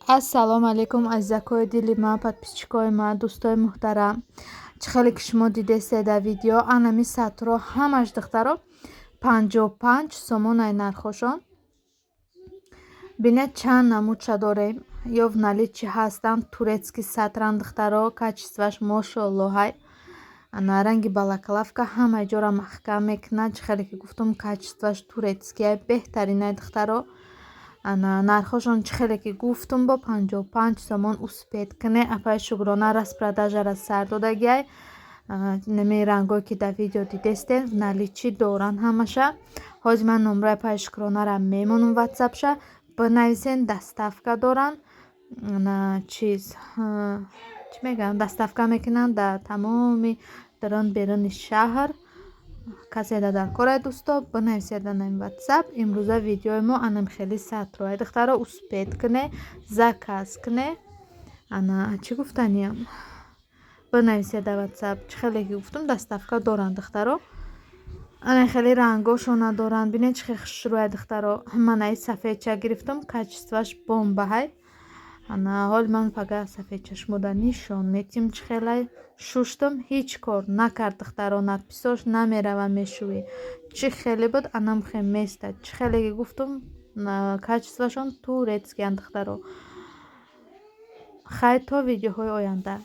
Ассалому алайкум, азизакои дили ман, подписчикои ман, дӯстои муҳтарам. Чӣ хеле ки шумо дидестед дар видео, анами сатро ҳамаш, духтаро, 55 сомон ай нархошон. Бинед, чанд намудша дорем, ё в наличии ҳастанд. Турецкий сатран, духтаро, качествоаш мошоаллоҳ ҳай. Ана ранги балаклавка ҳамаи ҷоро маҳкам мекунад. Чӣ хеле ки гуфтум, качествоаш турецкий ай, беҳтаринай, духтаро. Ана нархошон, чӣ хеле ки гуфтум, бо 55 сомон. Успеть кунед, апаи Шукрона распродажара сар додагиай. Нами рангое ки дар видео дидестед, в наличии доранд ҳамаша. Ҳозир ман номраи апаи Шукронара мемонам, ватсапша бинависен, доставка доранд. Ана чиз, чӣ мегӯям, доставка мекунанд дар тамоми дарун беруни шаҳр. Касе дар корай, дӯсто, бинависед дар ҳамин ватсап. Имрӯза видеои мо анам хеле сатроай, духтаро, успеть кунед, заказ кунед. Ана чӣ гуфтаниям, бинависед дар ватсап. Чӣ хеле ки гуфтум, доставка доранд, духтаро. Ана хеле рангошона доранд. Бинед, чӣ хел хушрӯяй, духтаро. Ман аи сафедча гирифтам, качествоаш бомба ҳай. Ана ҳоли ман пага сафедча шумода нишон метиҳам, чӣ хелай. Шуштум, ҳеҷ кор накард, духтаро, надписош намерава. Мешӯӣ, чӣ хеле буд, анам хел местад. Чӣ хеле ки гуфтум, качествоашон турецкиянд, духтаро. Хайр, то видеоҳои оянда.